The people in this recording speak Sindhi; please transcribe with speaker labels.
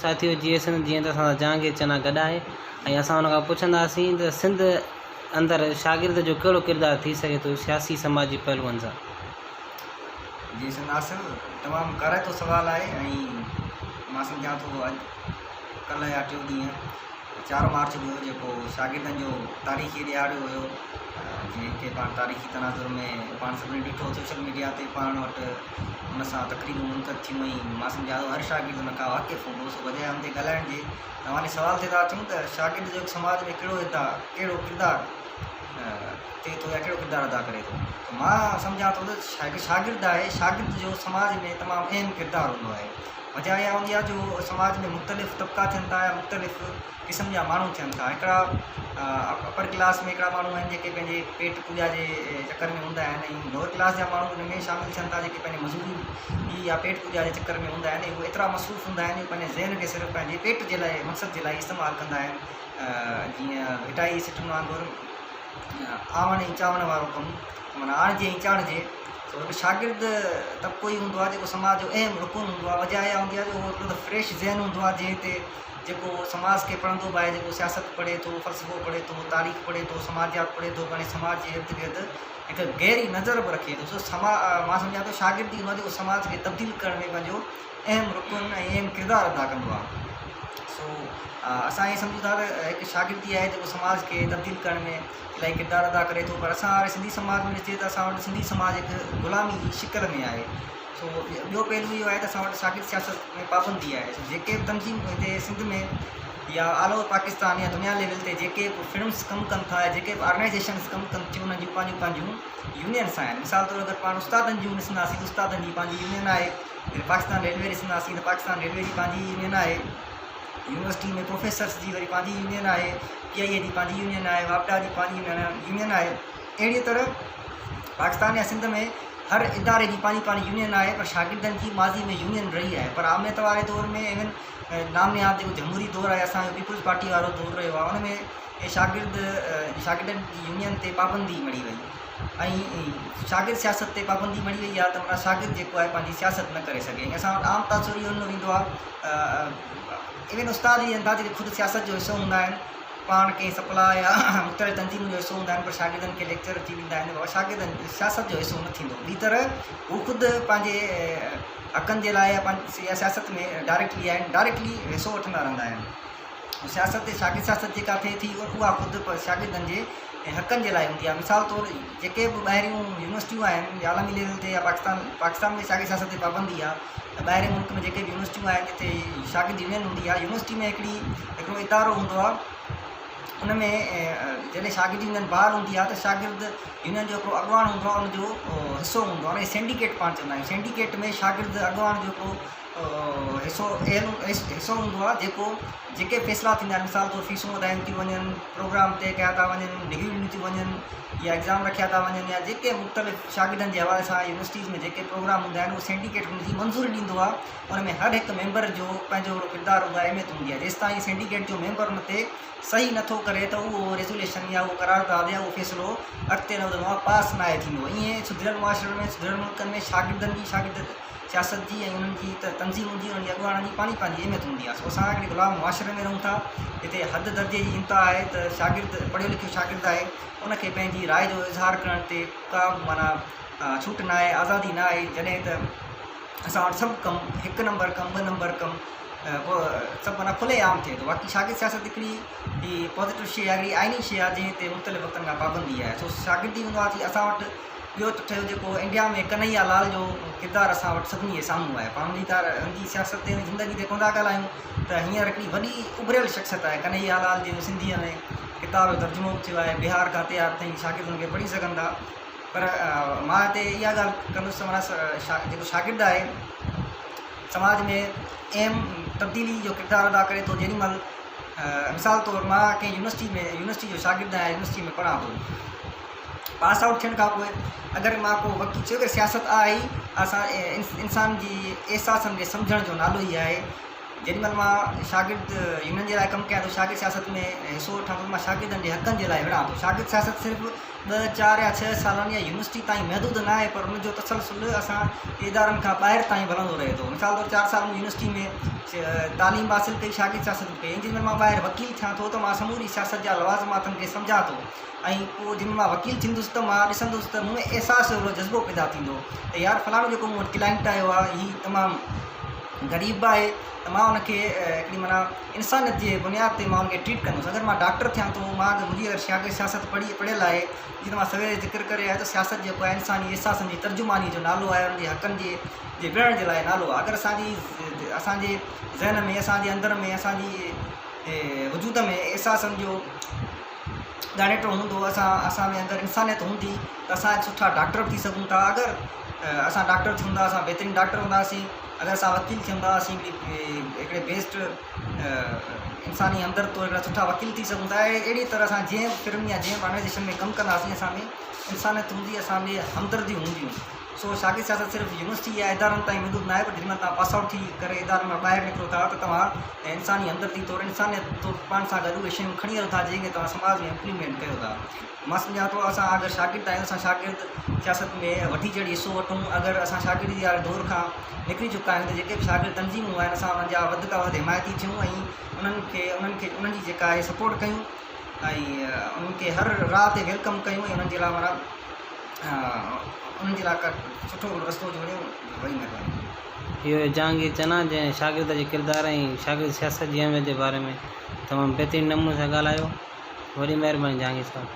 Speaker 1: ساٿيو جيئي سنڌ جيئن ته اسان سان جهانگير چنا گڏ آهي ۽ اسان ان کان پڇنداسين ته سنڌ اندر شاگرد جو ڪهڙو ڪردار ٿي سگهي ٿو سياسي سماجي پهلوئن سان.
Speaker 2: جي سر ناصر تمام ڪارائتو سوال آهي ۽ مان سمجهان ٿو اڄ ڪلهه يا ٽيون ڏينهن چار مارچ جو جيڪو شاگردن جو تاريخي ڏهاڙو هيو جنهن کي پاڻ تاريخي تناظر ۾ پاڻ سڀني ڏٺو سوشل ميڊيا تي پاڻ وٽ ان سان تقريبون منعقد ٿيون ۽ مان سمجهان ٿو هر شاگرد ان کان واقف هوندو سو بجاء ان تي ڳالهائڻ جي توهان ڏي سوال تي ٿا اچون ته شاگرد جو سماج ۾ ڪهڙو ادا ڪهڙو ڪردار ٿئي ٿو يا ڪهڙو ڪردار ادا ڪري ٿو ته مان سمجهان ٿو ته شاگرد آهي شاگرد جو سماج ۾ تمام اهم ڪردار هوندو آهي وجه اها هوندي آهي جو سماج ۾ مختلف طبقا ٿين ٿا يا مختلف قسم جا ماڻهو ٿين ٿا هڪڙا اپر ڪلاس ۾ هڪڙا ماڻهو آهن جيڪي پنهنجي پيٽ پوڄا جي چڪر ۾ هوندا آهن ۽ لوئر ڪلاس جا ماڻهو ان ۾ شامل ٿين ٿا جيڪي پنهنجي مزوري يا پيٽ پوڄا جي چڪر ۾ هوندا آهن ۽ اهي ايترا مصروف هوندا آهن جو پنهنجي ذهن کي صرف پنهنجي پيٽ جي لاء مقصد جي لاء استعمال ڪندا آهن جيئن ڀٽائي سٽن وانگر آوڻ ۽ چاوڻ وارو ڪم معنيٰ آڻجي ۽ چاڻجي. سو هڪ شاگرد طبقو ئي هوندو آهي جيڪو سماج جو اهم رڪن هوندو آهي وجه اها هوندي آهي جو اهو هڪڙو ته فريش ذهن هوندو آهي جنهن تي جيڪو سماج کي پڙهندو به آهي جيڪو سياست پڙهي ٿو فلسفو پڙهي ٿو تاريخ پڙهي ٿو سماجيات پڙهي ٿو پنهنجي سماج جي ارد گرد هڪ گهري نظر به رکي ٿو سو سما مان سمجهان ٿو شاگرد ئي هوندو آهي جيڪو سماج کي تبديل ڪرڻ ۾ پنهنجو اهم رڪن ۽ اهم ڪردار ادا ڪندو آهي سو اسان ائين سمجهون ٿا ته هڪ شاگرد ئي آهي جيڪو سماج کي تبديل ڪرڻ ۾ الاهي ڪردار ادا ڪري ٿو پر اسان واري سنڌي سماج ۾ ڏسجي ته اسان وٽ سنڌي سماج هڪ غلامي جي شڪل ۾ آهي سو ٻيو پهلو اهو آهي ته اسان وٽ شاگرد سياست ۾ پابندي آهي سو جيڪي به تنظيم هتي سنڌ ۾ يا آل اوور پاڪستان يا دنيا ليول تي جيڪي به فرمس ڪم ڪن ٿا يا جيڪي به آرگنائيزيشنس ڪم ڪن ٿيون انهن جون پنهنجون پنهنجون يونينس آهن مثال طور اگر پاڻ استادن جون ڏسنداسين ته استادن جي پنهنجي يونين آهي پاڪستان ريلوي ڏسنداسين ته پاڪستان ريلوي جي پنهنجي يونين آهي يونيورسٽي ۾ پروفيسرس جي وري پنهنجي يونين آهي، پي آئي اي جي پنهنجي يونين آهي، واپڊا جي پنهنجي يونين آهي. اهڙيء طرح پاڪستان يا سنڌ ۾ هر اداري جي پنهنجي پنهنجي يونين آهي پر شاگردن جي ماضي ۾ يونين رهي آهي پر آمريت واري دور ۾ ايون نام نهاد جيڪو جمهوري دور آهي اسان جو پيپلز پارٽي وارو دور رهيو آهي ان ۾ شاگرد شاگردن جي يونين تي پابندي مڙهي وئي ۽ شاگرد سياست تي پابندي مڙهي وئي آهي ته معنيٰ شاگرد جيڪو آهي پنهنجي سياست نه ڪري سگهي ۽ اسان وٽ عام تاثر اهو ڏنو ويندو آهي ايون استاد ئي ٿا جيڪي خود سياست جو حصو هوندا آهن پاڻ ڪنهن سپلا يا مختلف تنظيمن جو حصو هوندا آهن پر شاگردن کي ليڪچر اچي ڏيندا آهن بابا شاگردن سياست جو حصو نه ٿيندو ٻي طرح هو خود پنهنجي حقن جي لاء يا سياست ۾ ڊائريڪٽلي يا انڊائريڪٽلي حصو وٺندا رهندا آهن سياست تي شاگرد سياست جيڪا ٿئي ٿي اها خود شاگردن جي حقن جي لاء هوندي آهي مثال طور جيڪي به ٻاهريون يونيورسٽيون آهن عالمي ليول تي يا پاڪستان پاڪستان ۾ شاگرد سياست تي پابندي آهي ته ٻاهرين ملڪ ۾ جيڪي به يونيورسٽيون آهن جتي شاگرد يونين هوندي آهي يونيورسٽي ۾ هڪڙي هڪڙو ادارو هوندو آهي ان ۾ جڏهن شاگرد يونين بحال هوندي آهي ته شاگرد يونين جو هڪڙو اڳواڻ هوندو آهي ان جو حصو هوندو آهي ان کي سينڊيڪيٽ پاڻ چوندا آهيون سينڊيڪيٽ ۾ شاگرد اڳواڻ جو هڪڙو حصو اهڙو حصو هوندو آهي جيڪو جيڪي فيصلا ٿيندا آهن مثال طور فيسون وڌايون ٿيون وڃن پروگرام طئي ڪيا ٿا وڃن ڊگريون ڏنيون ٿيون وڃن يا ايگزام رکيا ٿا وڃن يا جيڪي مختلف شاگردن جي حوالي سان يونيورسٽيز ۾ جيڪي پروگرام هوندا آهن اهو سينڊيڪيٽ ان جي منظوري ڏيندو آهي ان ۾ هر هڪ ميمبر جو پنهنجو هڪڙو ڪردار هوندو آهي اهميت هوندي آهي جيستائين سينڊيڪيٽ جو ميمبر ان تي صحيح نٿو ڪري ته اهو ريزوليشن يا اهو قرارداد يا اهو فيصلو اڳتي نه وڌندو آهي پاس ناهي ٿيندو ائين سڌريل معاشرن ۾ سڌريل ملڪن ۾ شاگردن جي شاگرد سياست جي ۽ انهن جي تنظيمن جي انهن جي اڳواڻن جي پنهنجي پنهنجي اهميت هوندي آهي سو اسان هڪڙي غلام معاشري ۾ رهون ٿا جتي حد درجي جي انتها آهي ته شاگرد پڙهيو لکيو شاگرد آهي ان کي پنهنجي راء جو اظهار ڪرڻ تي ڪا به معنيٰ ڇوٽ نه آهي آزادي نه آهي جڏهن ته اسان وٽ سڀ ڪم هڪ نمبر ڪم ٻه نمبر ڪم سڀ معنيٰ کلي عام ٿئي ٿو باقي شاگرد سياست هڪڙي پازيٽو شيء آهي هڪڙي آئيني شيء آهي جنهن تي مختلف وقتن کان پابندي آهي سو شاگرد ئي هوندو آهي اسان وٽ ٻيو ته ٺهيو جيڪو انڊيا ۾ ڪنهيا لال جو ڪردار اسان وٽ سڀني جي سامهون آهي پاڻ ان جي تار ان جي سياست تي زندگي تي ڪونه ٿا ڳالهايون ته هينئر هڪڙي وڏي اڀريل شخصيت آهي ڪنهيا لال جنهن جو سنڌيء ۾ ڪتاب جو ترجمو به ٿيو آهي بهار کان تيار ٿئي شاگرد ان کي پڙهي سگهن ٿا پر مان هتي اها ڳالهه ڪندس ته معنيٰ جيڪو شاگرد آهي سماج ۾ اهم تبديلي جو ڪردار ادا ڪري ٿو جيڏي مهل مثال طور مان ڪنهن يونيورسٽي ۾ يونيورسٽي جو شاگرد آهيان يونيورسٽي ۾ پڙهان ٿو پاس آئوٽ ٿيڻ کان پوء اگر مان ڪو وڪيل ڇو ڪه سياست آهي ئي اسان انسان جي احساسن کي سمجهڻ جو نالو ئي آهي جيڏي مهل مان شاگرد يونين جي لاء ڪم ڪيان ٿو شاگرد سياست ۾ حصو وٺان ٿو مان شاگردن جي حقن جي لاء وڙهان ٿو شاگرد سياست صرف ٻه، چار يا ڇهه سالن يا يونيورسٽي تائين محدود نه آهي پر ان جو تسلسل اسان جي ادارن کان ٻاهر تائين به هلندو رهي ٿو. مثال طور چار سال مون يونيورسٽي ۾ تعليم به حاصل ڪئي، شاگرد سياست به ڪئي ۽ جنهن مهل مان ٻاهر وڪيل ٿيان ٿو ته مان سموري سياست جا لوازماتن کي سمجهان ٿو ۽ پوء جنهن مهل مان وڪيل ٿيندس ته مان ڏسندس ته مون ۾ احساس جو هڪڙو جذبو پيدا ٿيندو ته يار فلاڻو جيڪو مون وٽ ڪلائنٽ آيو آهي هي تمام غريب به آهي ته مان ان کي هڪڙي معنيٰ انسانيت جي بنياد تي مان ان کي ٽريٽ ڪندس اگر مان ڊاڪٽر ٿيان ٿو مان اگر منهنجي اگر شاگرد سياست پڙهي پڙهيل آهي جيئن ته مان سوير ذڪر ڪري آيو ته سياست جيڪو آهي انساني احساسن جي ترجماني جو نالو آهي ان جي حقن جي جي وڙهڻ جي لاء نالو آهي اگر اسان جي اسان جي ذهن ۾ اسان جي اندر ۾ اسان جي وجود ۾ احساسن جو ڳاڻيٽو هوندو اسان اسان ۾ اگر انسانيت هوندي ته اسان سٺا ڊاڪٽر به ٿي سگهون ٿا اگر اسان ڊاڪٽر ٿيون ٿا اسان بهترين ڊاڪٽر هونداسين اگر اسان وڪيل ٿيون ٿا اسين هڪڙي بيسٽ انساني همدرد طور هڪڙا سٺا وڪيل ٿي سگهون ٿا اهڙي طرح سان جنهن به فرم يا جنهن به آرگنائيزيشن ۾ ڪم ڪنداسين اسان ۾ انسانيت هوندي اسان ۾ همدرديون هونديون سو شاگرد سياست صرف يونيورسٽي يا ادارن تائين محدود ناهي پر جيڏي مهل توهان پاس آئوٽ ٿي ڪري ادارن مان ٻاهر نڪرو ٿا ته توهان انساني همدردي طور انسانيت طور پاڻ سان گڏ اهي شيون کڻي هلو ٿا جنهن کي توهان سماج ۾ امپليمينٽ ڪيو ٿا مان سمجهان ٿو اسان اگر شاگرد آهيون اسان شاگرد سياست ۾ وڌي چڙهي حصو وٺون اگر اسان شاگردي واري دور کان نڪري چڪا آهيون ته جيڪي به شاگرد تنظيمون آهن اسان انهن جا وڌ کان وڌ حمايتي ٿيون ۽ انهن کي انهن کي انهن جي جيڪا آهي سپورٽ ڪيون ۽ انهن کي هر راهه تي welcome ڪيون ۽ انهن جي لاء معنيٰ انهن جي لاء سٺو رستو جوڙيون وڏي مهرباني.
Speaker 1: اهو جهانگير چنا جنهن شاگرد جي ڪردار ۽ شاگرد سياست جي اهميت جي باري ۾ تمام بهترين نموني سان ڳالهايو. وڏي مهرباني جهانگير صاحب.